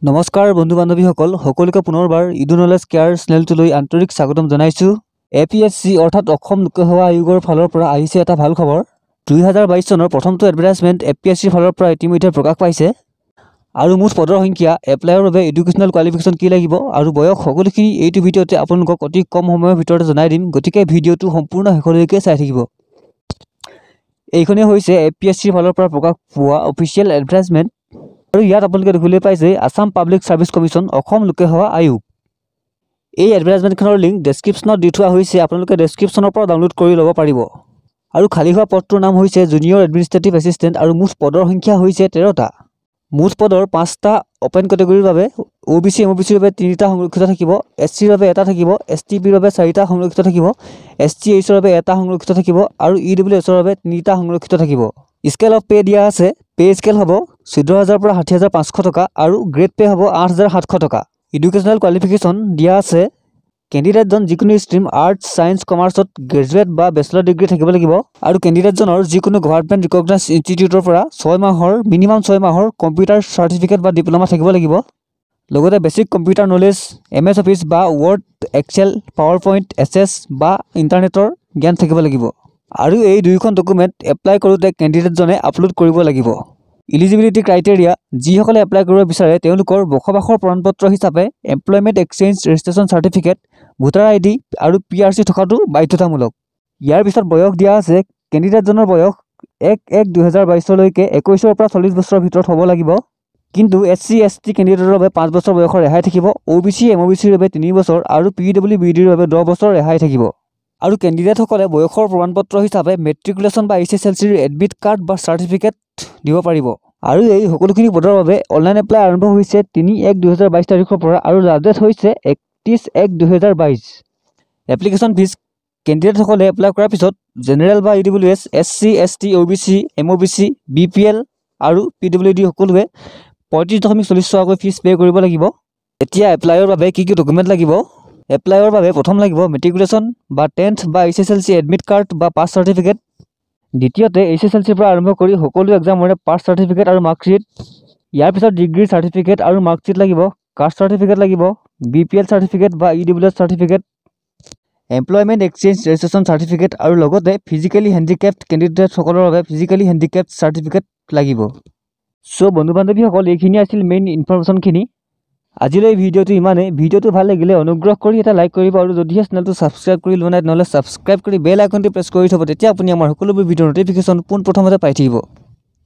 নমস্কাৰ বন্ধু বান্ধৱীসকল, সকলোকে পুনৰবাৰ ইডু নলেজ কেয়াৰ চেনেলটোলৈ আন্তৰিক স্বাগতম জনাইছোঁ। এপিএছচি অৰ্থাৎ অসম লোকসেৱা আয়োগৰ ফালৰ পৰা আহিছে এটা ভাল খবৰ। 2022 চনৰ প্ৰথমটো এডভাৰটাইজমেণ্ট এপিএছচিৰ ফালৰ পৰা ইতিমধ্যে প্ৰকাশ পাইছে আৰু মুঠ পদৰ সংখ্যা, এপ্লাইৰ বাবে এডুকেশ্যনেল কোৱালিফিকেশ্যন কি লাগিব আৰু বয়স, সকলোখিনি এইটো ভিডিঅ'তে আপোনালোকক অতি কম সময়ৰ ভিতৰতে জনাই দিম। গতিকে ভিডিঅ'টো সম্পূৰ্ণ শেষলৈকে চাই থাকিব। এইখনেই হৈছে এপিএছচিৰ ফালৰ পৰা প্ৰকাশ পোৱা অফিচিয়েল এডভাৰটাইজমেণ্ট আৰু ইয়াত আপোনালোকে দেখিবলৈ পাইছে Assam public service commission, Assam লোকসেৱা আয়োগ। এই এডভাৰটাইজমেণ্টখনৰ লিংক ডেছক্ৰিপশ্যনত দি থোৱা হৈছে, আপোনালোকে ডেছক্ৰিপশ্যনৰ পৰা ডাউনলোড কৰি ল'ব পাৰিব। আৰু খালী হোৱা পদটোৰ নাম হৈছে জুনিয়ৰ এডমিনিষ্ট্ৰেটিভ এছিষ্টেণ্ট আৰু মুঠ পদৰ সংখ্যা হৈছে 13টা। মুঠ পদৰ 5টা অ'পেন কেটেগৰীৰ বাবে, অ' B C, M O' B চিৰ বাবে 3টা সংৰক্ষিত থাকিব, এছ চিৰ বাবে এটা থাকিব, এছ টি পিৰ বাবে 4টা সংৰক্ষিত থাকিব, এছ টি এইচৰ বাবে এটা সংৰক্ষিত থাকিব আৰু ইডব্লিউ এছৰ বাবে 3টা সংৰক্ষিত থাকিব। স্কেল অফ পে' দিয়া আছে। পে' স্কেল হ'ব 14,000ৰ পৰা 60,500 টকা আৰু গ্ৰেড পে' হ'ব 8700 টকা। এডুকেশ্যনেল কোৱালিফিকেশ্যন দিয়া আছে, কেণ্ডিডেটজন যিকোনো ষ্ট্ৰীম আৰ্টছ, ছায়েন্স, কমাৰ্চত গ্ৰেজুৱেট বা বেচেলৰ ডিগ্ৰী থাকিব লাগিব আৰু কেণ্ডিডেটজনৰ যিকোনো গভাৰ্ণমেণ্ট ৰিকগনাইজ ইনষ্টিটিউটৰ পৰা 6 মাহৰ, মিনিমাম 6 মাহৰ কম্পিউটাৰ চাৰ্টিফিকেট বা ডিপ্ল'মা থাকিব লাগিব। লগতে basic computer knowledge, MS Office বা Word, Excel, PowerPoint, Access বা ইণ্টাৰনেটৰ জ্ঞান থাকিব লাগিব আৰু এই দুয়োখন ডকুমেণ্ট এপ্লাই কৰোঁতে কেণ্ডিডেটজনে আপলোড কৰিব লাগিব। ইলিজিবিলিটি ক্ৰাইটেৰিয়া, যিসকলে এপ্লাই কৰিব বিচাৰে তেওঁলোকৰ বসবাসৰ প্ৰমাণপত্ৰ হিচাপে employment exchange registration certificate, voter ID আৰু পিআৰচি থকাটো বাধ্যতামূলক। ইয়াৰ পিছত বয়স দিয়া আছে। কেণ্ডিডেটজনৰ বয়স 1/1/2022লৈকে 21ৰ পৰা 40 বছৰৰ ভিতৰত হ'ব লাগিব। কিন্তু এছ চি, এছ টি কেণ্ডিডেটৰ বাবে 5 বছৰ বয়সৰ ৰেহাই থাকিব, অ' B C, M O' B চিৰ বাবে 3 বছৰ আৰু পি ডব্লিউ বি ডিৰ বাবে 10 বছৰ ৰেহাই থাকিব। আৰু কেণ্ডিডেটসকলে বয়সৰ প্ৰমাণপত্ৰ হিচাপে মেট্ৰিকুলেশ্যন বা এইচএছএলচিৰ এডমিট কাৰ্ড বা চাৰ্টিফিকেট দিব পাৰিব। আৰু এই সকলোখিনি পদৰ বাবে অনলাইন এপ্লাই আৰম্ভ হৈছে 3/1/2022 তাৰিখৰ পৰা আৰু লাষ্ট ডেট হৈছে 31/1/2022। এপ্লিকেশ্যন ফিজ, কেণ্ডিডেটসকলে এপ্লাই কৰাৰ পিছত জেনেৰেল বা EWS, S C, S T, O' B C, M O' B C, BPL আৰু পিডব্লিউডি সকলোৱে 35.40 টকাকৈ ফিজ পে' কৰিব লাগিব। এতিয়া এপ্লাইৰ বাবে কি কি ডকুমেণ্ট লাগিব? এপ্লাইৰ বাবে প্ৰথম লাগিব মেট্ৰিকুলেশ্যন বা টেন্থ বা এইচএছএলচি এডমিট কাৰ্ড বা পাছ চাৰ্টিফিকেট। দ্বিতীয়তে এইচএছএলচিৰ পৰা আৰম্ভ কৰি সকলো এক্সামৰে পাছ চাৰ্টিফিকেট আৰু মাৰ্কশ্বিট। ইয়াৰ পিছত ডিগ্ৰীৰ চাৰ্টিফিকেট আৰু মাৰ্কশ্বিট লাগিব, কাষ্ট চাৰ্টিফিকেট লাগিব, বিপিএল চাৰ্টিফিকেট বা EWS certificate, employment exchange registration certificate আৰু লগতে ফিজিকেলি হেণ্ডিকেপ্ড কেণ্ডিডেটসকলৰ বাবে ফিজিকেলি হেণ্ডিকেপ্ড চাৰ্টিফিকেট লাগিব। চ' বন্ধু বান্ধৱীসকল, এইখিনি আছিল মেইন ইনফৰমেশ্যনখিনি। আজিলৈ ভিডিঅ'টো ইমানেই। ভিডিঅ'টো ভাল লাগিলে অনুগ্ৰহ কৰি এটা লাইক কৰিব আৰু যদিহে চেনেলটো ছাবস্ক্ৰাইব কৰি লোৱা নাই, তেনেহ'লে ছাবস্ক্ৰাইব কৰি বেল আইকনটো প্ৰেছ কৰি থ'ব। তেতিয়া আপুনি আমাৰ সকলোবোৰ ভিডিঅ'ৰ ন'টিফিকেশ্যন পোনপ্ৰথমতে পাই থাকিব।